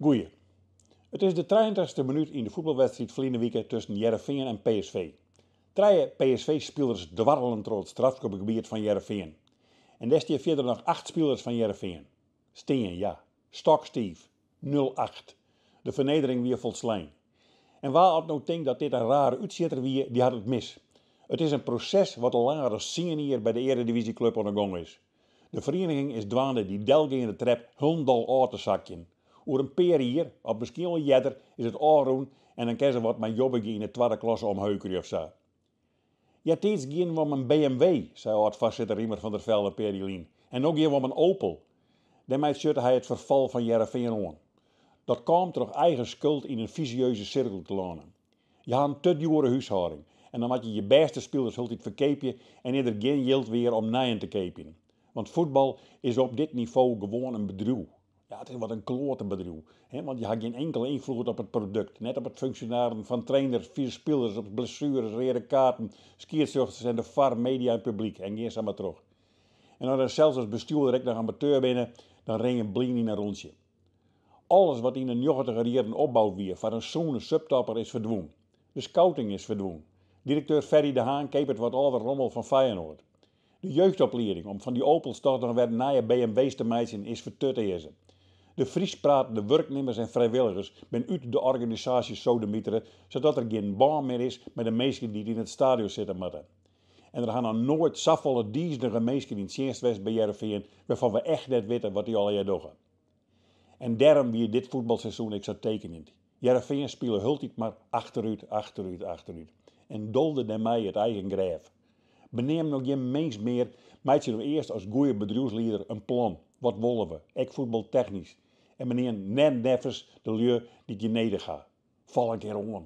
Goeie. It is de trijeentachtste minút yn de fuotbalwedstriid ferline wike tusken Hearrenfean en PSV. Trije PSV-spilers dwarrelen troch it strafskopgebiet fan Hearrenfean. En dêr stean fierder noch acht spilers fan Hearrenfean. Stean, ja. Stokstiif. Nul acht. De fernedering wie folslein. En wa at no tinkt dat dit in rare útsjitter wie, dy hat it mis. It is in proses wat al langer as tsien jier by de earedivyzjeklup oan de gong is. De ferieniging is dwaande dy delgeande trep hielendal ôf te sakjen. Oer in pear jier, of miskien wol earder, is it ôfrûn en dan kin se wat mei Jobbegea yn de twadde klasse omheukerje of sa. Eartiids gienen we om in BMW, sei âld-foarsitter Riemer van der Velde in pear jier lyn, en no gean we om in Opel. Dêrmei tsjutte hy it ferfal fan Hearrenfean oan. Dat kaam troch eigen skuld yn in fisieuze sirkel te lânen. Je ha in te djoere húshâlding en dan moat je je bêste spilers hieltyd ferkeapje en is der gjin jild mear om nijen te keapjen. Want fuotbal is op dit nivo gewoan in bedriuw. Ja, it is wat in kloate bedriuw, hè, want je ha gjin inkele ynfloed op it produkt, net op it funksjonearjen fan trainers, spilers, op blessueres, reade kaarten, skiedsrjochters en de VAR, media en publyk en gean sa mar troch. En as je sels as bestjoerder ek noch amateur binne, dan rin je blyn yn in rûntsje. Alles wat yn de njoggentiger jierren opboud wie foar in sûne subtopper is ferdwûn. De scouting is ferdwûn. Direkteur Ferry de Haan keapet wat âlde rommel fan Feyenoord. De jeugdoplieding om fan dy Opels toch noch wer nije BMW's te meitsjen is fertutearze. De Fryskpratende wurknimmers en frijwilligers binne út de organisaasje sodemitere, sadat der gjin bân mear is mei de minsken dy't yn it stadion sitte moatte. En der ha noch noait safolle dizenige minsken yn tsjinst west by Hearrenfean wêrfan we echt net witte wat dy allegear dogge. En dêrom wie dit fuotbalseizoen ek sa tekenjend. Hearrenfean spile hieltyd mar achterút, achterút, achterút. En dolde dêrmei it eigen grêf. Beneam no gjin mins mear, meitsje no earst as goeie bedriuwslieder in plan. Wat wolle we, ek fuotbaltechnysk. En beneam net neffens de lju dy't je nedich ha. Fal in kear oan.